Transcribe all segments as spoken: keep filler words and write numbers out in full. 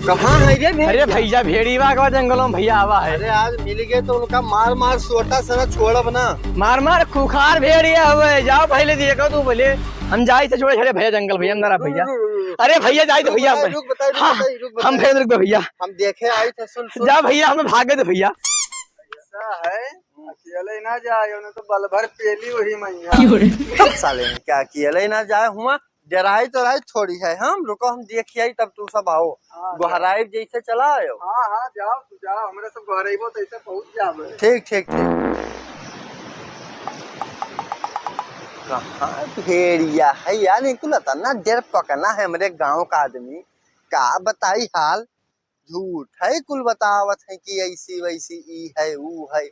कहाँ है रे भेड़िया? अरे भैया, भेड़िया का जंगलों में भैया आवा है। अरे आज मिल गए तो उनका मार मार सोटा से ना छोड़ब ना। मार मार खुखार भेड़िया हुए, जाओ पहले देखो तू बोले। हम जाई थे छोड़े छोड़े भैया जंगल भैया, हम ना रहा भैया। रुक, रुक, रुक, रुक। अरे भैया जाई तो रुक, भैया बताई, हम रुक, बताई, रुक, हाँ, बताई, रुक, बताई। हम भेड़ रुक भैया। हम देखे आई थे, सुन, सुन। जा भैया, हमें भागे दो भैया। ऐसा है, अकेले ना जाए, उन्हें तो बल भर पेली वही मैया। क्यों रे? साले, क्या अकेले ना जाए हुआ? डराई तो राई थोड़ी है हम, रुको हम देखिए तब तू सब आओ। हाँ, गोहराइब जैसे चला आयो। हाँ, हाँ, जाओ तू जाओ, हमरे सब गोहराइबो तो ऐसे पहुँच जाबे। ठीक, ठीक, ठीक। कहाँ भेड़िया है यार, इनको लगता ना डर पकना है हमरे गाँव का आदमी। का बताई हाल, झूठ है कुल बतावत है कि ऐसी वैसी ई है ऊ है।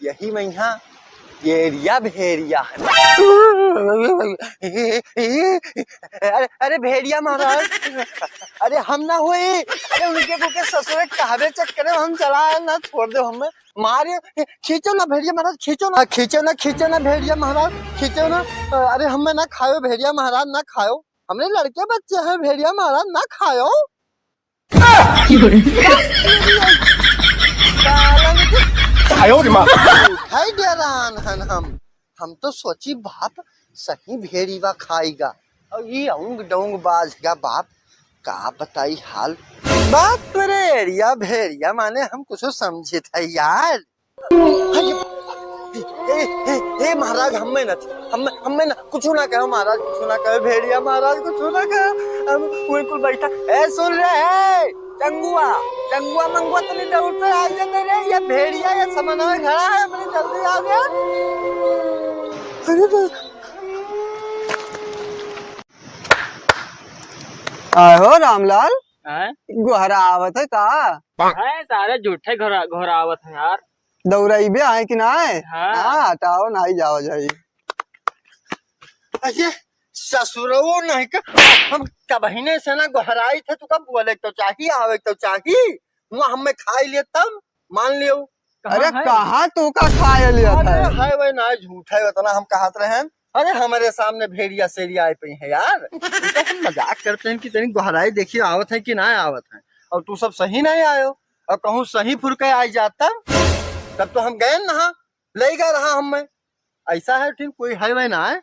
यही में यहाँ भेड़िया भेड़िया है। अरे, अरे भेड़िया महाराज, अरे हम ना हुई, अरे उनके को के ससुरे कहवे चक्कर में हम चला आए ना, छोड़ दो हमें, मारे, खींचो ना भेड़िया महाराज, खींचो ना, खींचो ना, खींचो ना भेड़िया महाराज, खींचो ना। अरे हमें ना खायो भेड़िया महाराज, ना खायो, हमरे लड़के बच्चे हैं भेड़िया महाराज, ना खायो। खायो रे माँ। खाई डेरान हन हम। हम तो सोची बाप सही भेड़ीवा खाएगा और ये औंग डोंग बाजेगा बाप। का बताई हाल। बाप रे एरिया भेड़िया माने हम कुछ समझे थे यार। ए, ए, ए, महाराज, हमें ना, हमें, हमें ना, कुछ ना कहो महाराज, कुछ ना कहो, भेड़िया महाराज, कुछ ना कहो। हम वही कुल बैठा, ए, सुन रे, ए, चंगुआ, चंगुआ मंगुआ, तनी दौड़ पे आ जाते रे, ये भेड़िया, ये समनवा खड़ा है, अपने जल्दी आ गया। अरे, अरे। आहो रामलाल, हैं? गोहरावत है का? हैं, सारे झूठे घोरा-, घोरावत हैं यार। दौड़ैबे आए कि नाय? हाँ। हाँ, हटाओ, नाई जाओ जाई। अरे, ससुरऊ नहीं का, हम कबहिने से ना गोहराई थे, तू कब बोले तो चाही, आवे तो चाही, हुआ हमें खाई ले तब, मान लियो। कहाँ अरे, है? कहाँ तू का खाए लिया अरे, था? है वही ना, झूठ है, उतना हम कहत रहे हैं। अरे, हमारे सामने भेड़िया सेड़िया आए पे है यार। ये तो हम मजाक करते हैं कि तनी गोहराई देखिए, आवत है कि ना आवत है, और तू सब सही नहीं आयो, और कहूँ सही फुरके आ जाता, तब तो हम गए ना, ले गए रहा हम में। ऐसा है, ठीक, कोई है वह ना है।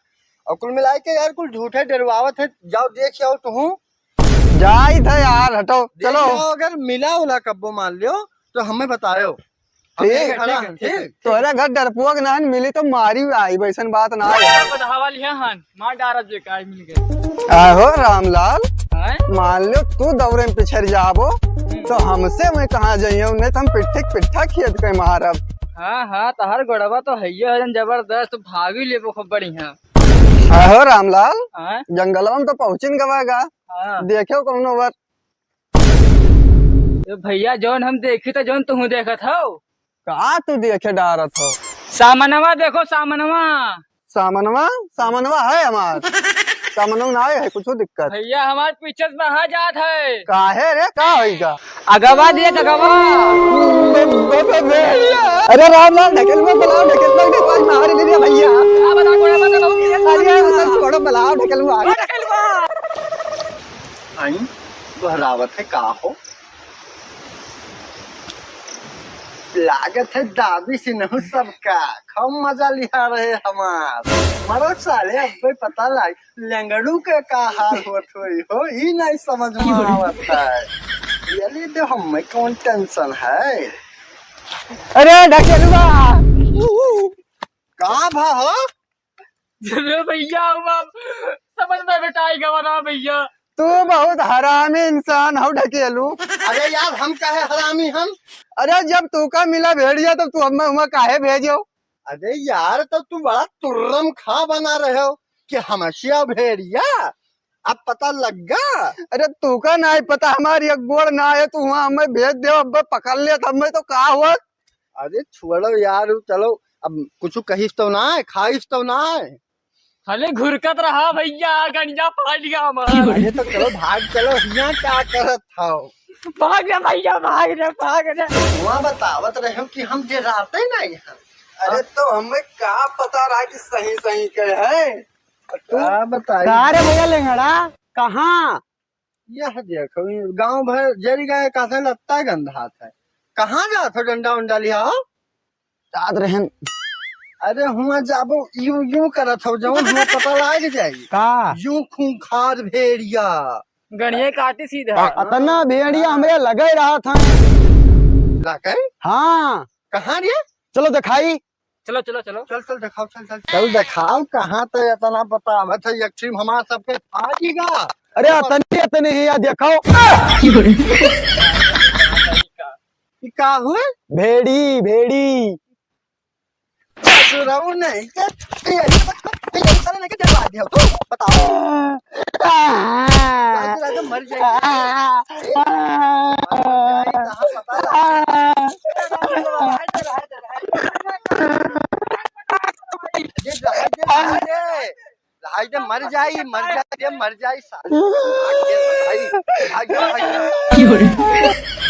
और कुल मिला के यार, कुल झूठे डरवावत है। जाओ, देख आओ तुहू। जाई था यार, हटो, देख चलो। आओ, अगर मिला उला कब्बो मान लियो, तो हमें बतायो। हम ठीक यहीं है, खड़ा ठीक है, हैं, ठीक? ठीक। तोहरे घर डरपुआ के नाहन मिली तो मारी आई, वैसन बात ना है। बधावा लिया हन, मार डारा जे काई मिल गए। आहो रामलाल, हैं? मान लो तू दौरे में पिछड़ जाबो, हम्म। तो हमसे मैं कहाँ जाइयो, नहीं तो हम पिट्ठे के पिट्ठा खेत के मारब। हाँ, हाँ, तहर गोड़वा तो हइये हजन जबरदस्त, भागी लेबो खूब बढ़िया। आहो रामलाल, हैं? जंगलवा में तो पहुँचिन गवा गा। हाँ। देखे कौनो बात। ए भैया, जौन हम देखी त जौन तुहू देखत हौ। का तू देखे डारत हो? सामनवा देखो, सामनवा। सामनवा? सामनवा है हमार। सामनवा ना है, कुछ दिक्कत? भैया, हमार पीछे से बहा जात है। काहे रे, का होइगा? अगवा दिए, अगवा। अरे रामलाल, ढकेल में बुलाओ, ढकेल में, ढकेल में मार ले रे भैया। का बता, कोई बता, बहुत तेज अरे, है। उसे छोड़ो, बुलाओ, ढकेल में। हाँ, ढकेल में। आई, बहरावत है का हो? लागत है दाबी से नहु सबका, खूब मजा लिहा रहे हमार। मरो साले, अब्बे पता लाग, लेंगड़ू के का हाल होत होई हो, ई नहीं समझ में आवत है। ये ले दे, हमें कौन tension है? अरे ढकेलुआ! का भा हो? अरे भैया, अब समझ में बेटा आई गवा ना भैया। तू बहुत हरामी इंसान हो ढकेलू। अरे यार, हम काहे हरामी हम? अरे जब तू का मिला भेड़िया तो तू हमें हुआ काहे भेजो? अरे यार, तो तू बड़ा तुर्रम खा बना रहे हो कि हमसिया भेड़िया, अब पता लग गा? अरे तू का नाई पता, हमारी एक गोड़ ना है, तू हुआ हमें भेज दे, अब पकड़ ले तो हमें तो का हुआ? अरे छोड़ो यार, चलो अब कुछ कहिस तो ना है, खाइस तो ना है। खाली घुरकत रहा भैया, गंजा फाट गया हमारा। अरे तो चलो भाग, चलो यहाँ क्या करत हो? भाग रे भैया, भाग रे, भाग रे। वहाँ बतावत रहे हो कि हम जे रहते नहीं है। अरे तो हमें का पता रहा कि सही सही के है? का बताई? का रे भैया लेंगड़ा, कहाँ? यह देखो, ये गाँव भर जरि गए, कहते लत्ता गंधात है। कहाँ जात हो डंडा उंडा लिया हो? जात रहन। अरे हुआं जाबो, यूं, यूं करत हो, जवन हुआं पता लाग जाई। का? यूं खूंखार भेड़िया। गणिये काटी सीधा। अतना भेड़िया हमरे लगे रहत हैं। लगे? हाँ। कहाँ रे? चलो देखाई। चलो, चलो, चलो। चल, चल, देखाओ, चल, चल, चल, देखाओ, कहाँ तो इतना बतावत है, एक ठिम हमार सबके फाड़ीगा। अरे, अतने, अतने ही या देखाओ। ई का हुए? भेड़ी, भेड़ी। ससुराऊ नहीं के, ये, ये साले लेके जलवा दिया तू, बताओ। राधे, राधे, मर जाएगी। मर जाएगी, कहाँ पता लगा। ये रहा दे, रहा दे, रहा दे। रहा दे, मर जाई, मर जाई, मर जाई, साले। भाई, भाग जा, भाग जा।